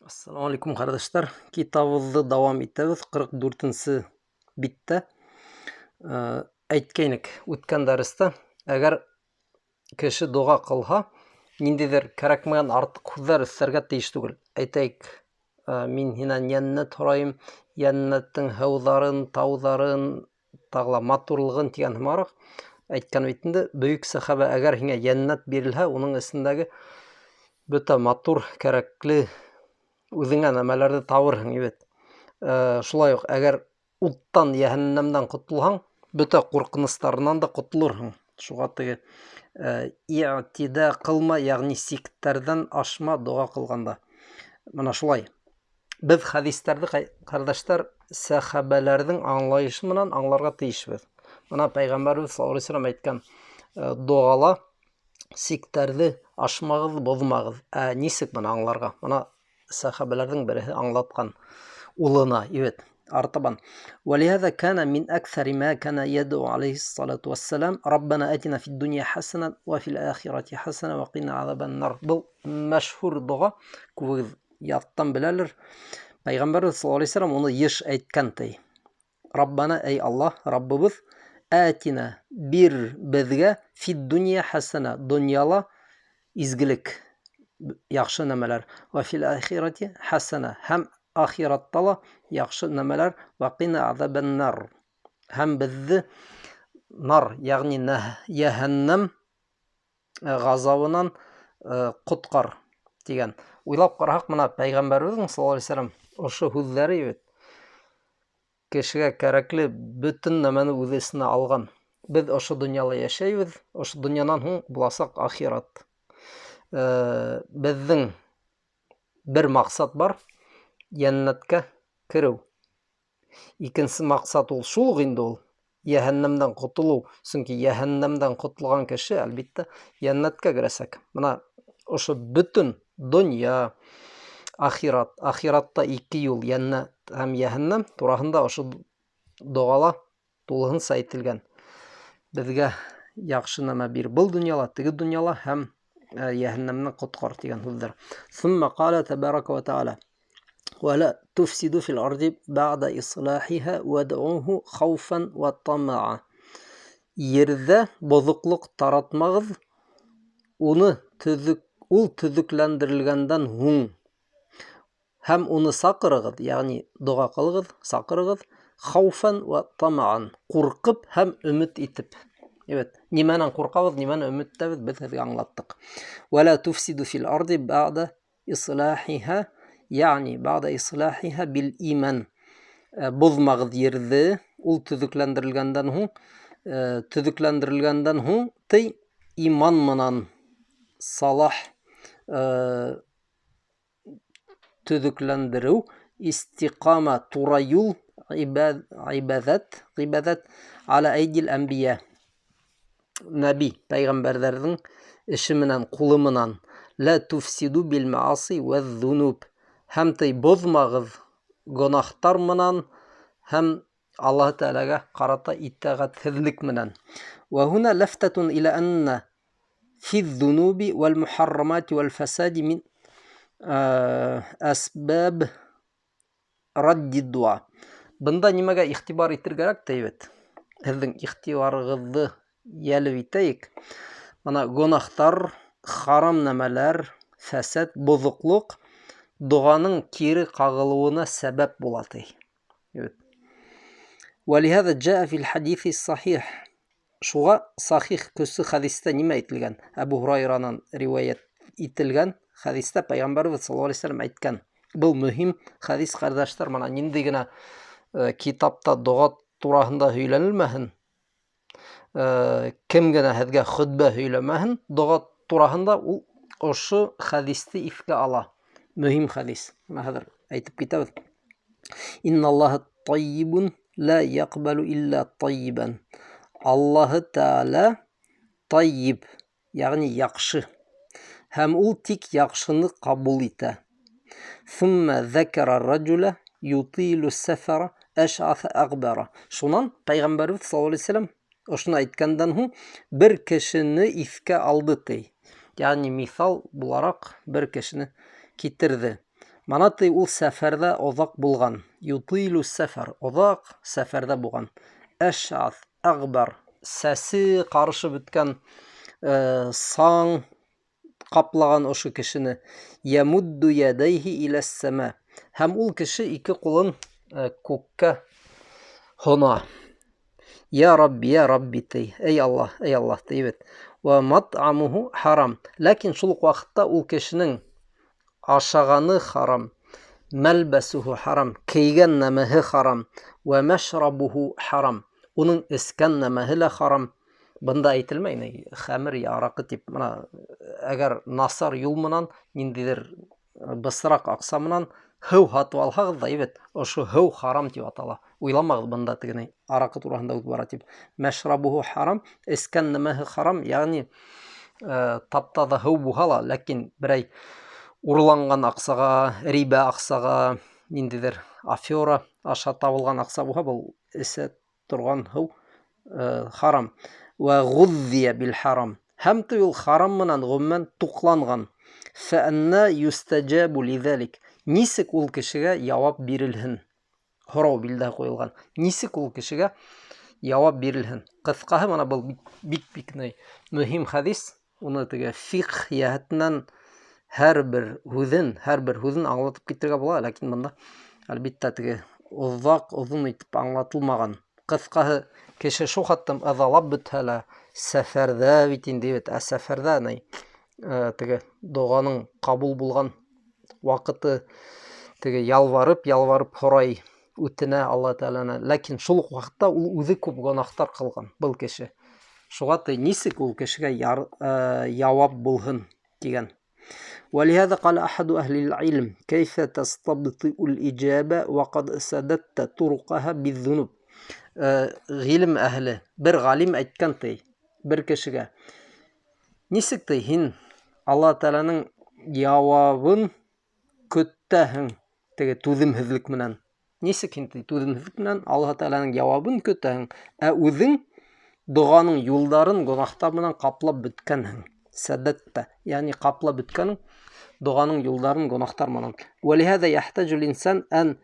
Ассаламу алейкум, ҡәрҙәштәр. Китабыбыҙҙы дауам итәбеҙ. 44-нсе биттә. Әйткәйнек үткән дәрестә, әгәр кеше доға ҡылһа, ниндәйҙер кәрәкмәгән артыҡ һүҙҙәр өҫтәргә тейеш түгел. Әйтәйек, мин һинән йәннәт һорайым, йәннәттең һыуҙарын, тауҙарын, тағы ла матурлығын тигән һымаҡ әйткән бит инде. Бөйөк сәхәбә, әгәр һиңә йәннәт бирелһә, уның эсендәге бөтә матур, кәрәкле үҙеңә нәмәләрҙе табырһың бит. Шулай уҡ, әгәр уттан, йәһәннәмдән ҡотолһаң, бөтә ҡурҡыныстарынан да ҡотолорһоң. Шуға теге иғтиҙа ҡылма, йәғни сиктәрҙән ашма доға ҡылғанда. Мына шулай. Беҙ хәдистәрҙе, ҡәрҙәштәр, сәхәбәләрҙең аңлайышы менән аңларға тейешбеҙ. Мына Пәйғәмбәребеҙ саллаллаһу алейһи ва сәлләм әйткән, доғала сиктәрҙе ашмағыҙ, боҙмағыҙ. Ә нисек быны аңларға? Мына сәхәбәләрҙең береһе аңлатҡан улына, ибет, артабан. Вәлиһәҙә кәнә мин әкҫәри мә кәнә йәдү алейһиссалату вәссәләм, Раббана атина фид дунья хәсәнә вә фил ахирати хәсәнә вә ҡина аҙабан нар. Был мәшһүр доға, күбегеҙ яттан беләлер. Пәйғәмбәрбеҙ саллаллаһу алейһи ва сәлләм уны йыш әйткән ти. Раббана, эй Аллаһ, Раббыбыҙ, атина, бир беҙгә, фид дунья хәсәнә, донъяла изгелек, яҡшы нәмәләр, вә фил ахирати хәсәнә, һәм ахиратта ла яҡшы нәмәләр, вә ҡина аҙабан нар, һәм беҙҙе нар, йәғни йәһәннәм ғазабынан ҡотҡар тигән. Уйлап ҡараһаҡ, мына Пәйғәмбәребеҙҙең саллаллаһу алейһи ва сәлләм ошо һүҙҙәре бит кешегә кәрәкле бөтөн нәмәне үҙ эсенә алған. Беҙ ошо донъяла йәшәйбеҙ, ошо донъянан һуң буласаҡ ахират. Беҙҙең бер маҡсат бар, йәннәткә кереү. Икенсе маҡсат ул шул уҡ инде ул, йәһәннәмдән ҡотолоу. Сөнки йәһәннәмдән ҡотолған кеше, әлбиттә, йәннәткә керәсәк. Мына ошо бөтөн донъя, ахират, ахиратта ике юл, йәннәт һәм йәһәннәм тураһында ошо доғала тулыһынса әйтелгән. Беҙгә яҡшы нәмә бир был донъяла, теге донъяла һәм йәһәннәмдән ҡотҡар тигән һүҙҙәр. Сумма ҡала тәбәрәкә вә тәғәлә: «Вә лә туфсиду фил арди бәғдә ислахиһа вәдъуху хауфан вә тамаа». Ерҙә боҙоҡлоҡ таратмағыҙ, уны төҙөк, ул төҙөкләндерелгәндән һуң, һәм уны саҡырығыҙ, йәғни доға ҡылығыҙ, саҡырығыҙ, хауфан вә тамаан, ҡурҡып һәм өмөт итеп. Evet, нимәнән ҡурҡабыҙ, нимәне өмөт итәбеҙ, беҙ һеҙгә аңлаттыҡ. Вә лә туфсиду фил арди бәғдә ислахиһа, йәғни бәғдә ислахиһа бил иман. Боҙмағыҙ ерҙе, ул төҙөкләндерелгәндән һуң, төҙөкләндерелгәндән һуң ти иман менән салах, төҙөкләндереү, истиҡама, тура юл, ибәҙәт, ғибәҙәт аля әйдил әнбия, нәби, пәйғәмбәрҙәрҙең эше менән, ҡулы менән. Лә туфсиду бил мааси вә ҙунуб, һәм ти боҙмағыҙ гонахтар менән һәм Аллаһ Тәғәләгә ҡарата итәғәтһеҙлек менән. Вә һуна ләфтәтун иля анна фи ҙунуби вәл мухаррамати вәл фасади мин әсбәб радди дуа. Бында нимәгә иғтибар итергә кәрәк тә бит? Һеҙҙең иғтибарығыҙҙы йәлеп итәйек. Мына гонахтар, харам нәмәләр, фәсәд, боҙоҡлоҡ доғаның кире ҡағылыуына сәбәп була ти. Evet. Вәлиһәҙә джаа фил хадиҫи сахих. Шуға сахих көсө хәдистә нимә әйтелгән? Әбу Һурайранан риүәйәт ителгән хәдистә Пәйғәмбәребеҙ саллаллаһу алейһи ва сәлләм әйткән. Был мөһим хәдис, ҡәрҙәштәр, мына ниндәй генә китапта доға тураһында һөйләнелмәһен, кем генә һеҙгә хөтбә һөйләмәһен, доға тураһында ул ошо хәдисте иҫкә ала. Мөһим хәдис. Мына хәҙер әйтеп китәбеҙ. Инналлаһа таййибун ла яҡбалу илля таййибан. Аллаһы Тәғәлә таййиб, йәғни яҡшы. Һәм ул тик яҡшыны ҡабул итә. Сумма закара раджула ютилу сафара аш'аҫа ағбара. Шунан Пәйғәмбәребеҙ саллаллаһу алейһи ва сәлләм ошоно әйткәндән һуң бер кешене иҫкә алды ти. Йәғни миҫал булараҡ бер кешене китерҙе. Мана ти ул сәфәрҙә оҙаҡ булған. Ютилу сәфәр, оҙаҡ сәфәрҙә булған. Әшәҫ, әғбар, сәсе ҡарышып бөткән, саң ҡаплаған ошо кешене. Ямудду ядайһи иләс-сәмә. Һәм ул кеше ике ҡулын күккә һона. Я Рабби, я Рабби ти. Эй Аллаһ, эй Аллаһ ти бит. Ва мат'амуху харам. Ләкин шул уҡ ваҡытта ул кешенең ашағаны харам, мәлбәсүһү харам, кейгән нәмәһе харам, вә мәшрабуху харам. Уның эскән нәмәһе лә харам. Бында әйтелмәй ни хәмер я араҡы тип. Мына әгәр насар юл менән ниндәйҙер бысраҡ аҡса менән һыу һатып алһағыҙ ҙа, әйбәт, ошо һыу харам тип атала. Уйламағыҙ бында тегене араҡы тураһында үҙ бара тип. Мәшрабуху харам, эскән нәмәһе харам, ягъни тап-таҙа һыу булһа ла, ләкин берәй урланған аҡсаға, рибә аҡсаға, ниндәйҙер афера аша табылған аҡса булһа, был эсә торған һыу харам. Вә ғуҙҙия бил харам. Һәм ти ул харам менән ғөмүмән туҡланған. Фәәннә юстәҗәбу лиҙәлик. Нисек ул кешегә яуап бирелһен? Һорау билдә ҡуйылған. Нисек ул кешегә яуап бирелһен? Ҡыҫҡаһы, мына был бик бик мөһим хәдис. Уны теге фиҡһ йәһәтенән һәр бер һүҙен аңлатып китергә була, ләкин бында әлбиттә теге оҙаҡ, оҙон итеп аңлатылмаған. Ҡыҫҡаһы, кеше шул хаттым ыҙалап бөтһә лә, сәфәрҙә бит инде бит, ә сәфәрҙә ни, теге доғаның ҡабул булған ваҡыты, теге ялварып, ялварып һорай, үтенә Алла Тәғәләне. Ләкин шул уҡ ваҡытта ул үҙе күп гонаһтар ҡылған был кеше. Шуға ти нисек ул кешегә яуап булһын тигән. ولهذا قال أحد أهل العلم كيف تستبطئ الإجابة وقد سددت طرقها بالذنوب. Ғилем әһле, бер ғалим әйткән ти, бер кешегә: нисек ти һин Алла Тәғәләнең яуабын көтәһең теге түҙемһеҙлек менән? Нисек һин ти түҙемһеҙлек менән Алла Тәғәләнең яуабын көтәһең, ә үҙең доғаның юлдарын гонаһтар менән ҡаплап бөткәнһең? Сәдәттә, ягъни ҡаплап бөткәнең доғаның юлдарын гонаһтар менән. ولهذا يحتاج الإنسان أن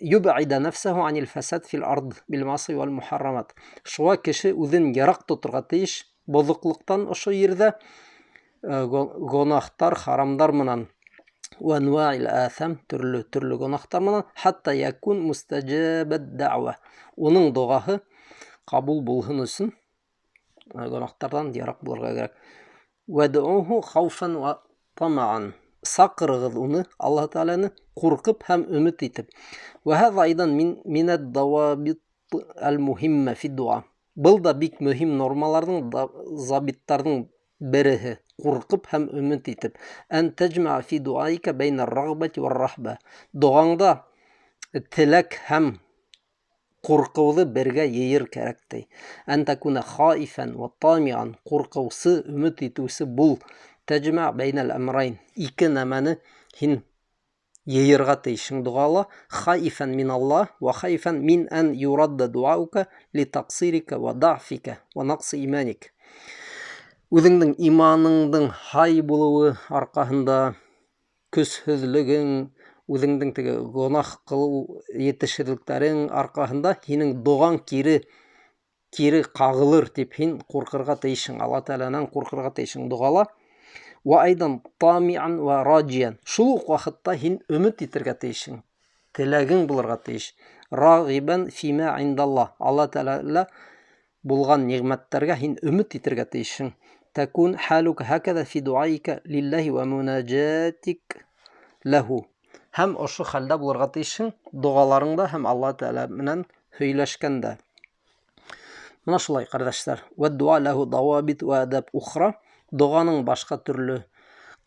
يبعد نفسه عن الفساد في الأرض بالمعاصي والمحرمات. Шуға кеше үҙен йыраҡ тоторға тейеш боҙоҡлоҡтан ошо ерҙә, гонаһтар, харамдар менән, وأنواع الآثام, төрлө төрлө гонаһтар менән, حتى يكون مستجاب الدعوة. Уның доғаһы ҡабул булһын өсөн гонаһтарҙан йыраҡ булырға кәрәк. وادعوه خوفا وطمعا. Саҡырығыҙ уны, Аллаһ Тәғәләне, ҡурҡып һәм өмөт итеп. وهذا أيضا من الضوابط المهمة في الدعاء. Был да бик мөһим нормаларҙың, забиттарҙың береһе, ҡурҡып һәм өмөт итеп. Ән тәжмә фи дуаика бәйнә рағбәти вәр рахба. Доғаңда теләк һәм ҡурҡыуҙы бергә йыйыр кәрәк ти. Ән тәкүнә хаифән вә тамиан, ҡурҡыусы, өмөт итеүсе бул. Тәжмә бәйнәл әмрайн. Ике нәмәне һин йыйырға тейешең доғала. Хаифән миналлаһ вә хаифән мин ән юрадда дуаука ли тақсирика вә даъфика вә нақси иманик. Үҙеңдең иманыңдың һай булыуы арҡаһында, көсһөҙлөгөң, үҙеңдең теге гонаһ ҡылыу етешһеҙлектәрең арҡаһында һинең доғаң кире ҡағылыр тип һин ҡурҡырға тейешһең, Алла Тәғәләнән ҡурҡырға тейешһең доғала. Ва айдан тамиан ва раджиян. Шул уҡ ваҡытта һин өмөт итергә тейешһең, теләгең булырға тейеш. Рағибан фима индаллаһ. Алла Тәғәлә булған ниғмәттәргә һин өмөт итергә тейешһең. Тәкун халука һакәҙә фи дуаика лиллаһи ва мунаджатик ләһу. Һәм ошо хәлдә булырға тейешһең доғаларыңда һәм Алла Тәғәлә менән һөйләшкәндә. Мына шулай, ҡәрҙәштәр. Вә дуа ләһу дауабит вә әдәб ухра. Доғаның башҡа төрлө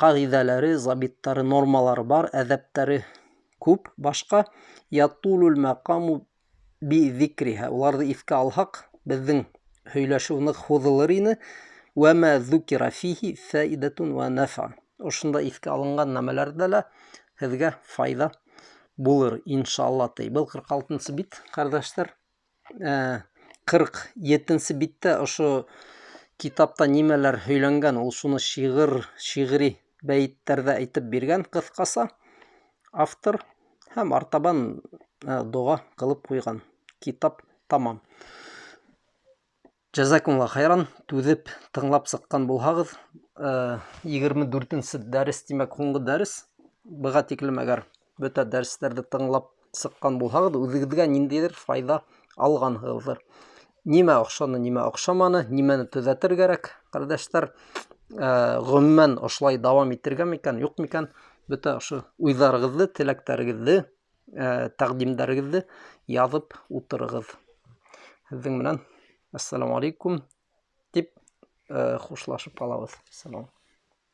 ҡағиҙәләре, забиттары, нормалары бар, әҙәптәре күп башҡа. Ятулул мәҡаму би зикриһа. Уларҙы иҫкә алһаҡ, беҙҙең һөйләшеү ныҡ һуҙылыр ине. Вә мә зукира фихи фаидатун вә нафа. Ошонда иҫкә алынған нәмәләрҙә лә һеҙгә файҙа булыр, иншалла ти. Был ҡырҡ алтынсы бит, ҡәрҙәштәр. Ҡырҡ етенсе биттә ошо китапта нимәләр һөйләнгән, ул шуны шиғри бәйеттәрҙә әйтеп биргән ҡыҫҡаса. Автор һәм артабан доға ҡылып ҡуйған. Китап тамам. Джазакумулла хайран, түҙеп тыңлап сыҡҡан булһағыҙ, 24-нсе дәрес, тимәк, һуңғы дәрес. Быға тиклем әгәр бөтә дәрестәрҙе тыңлап сыҡҡан булһағыҙ, үҙегеҙгә ниндәйҙер файҙа алғанһығыҙҙыр. Нимә оҡшаны, нимә оҡшаманы, нимәне төҙәтер кәрәк, ҡәрҙәштәр, ғөмүмән ошолай дауам итергә микән, юҡ микән, бөтә ошо уйҙарығыҙҙы, теләктәрегеҙҙе, тәҡдимдәрегеҙҙе яҙып ултырығыҙ. Һеҙҙең менән ассаламу алейкум тип хушлашып ҡалабыҙ. Салам.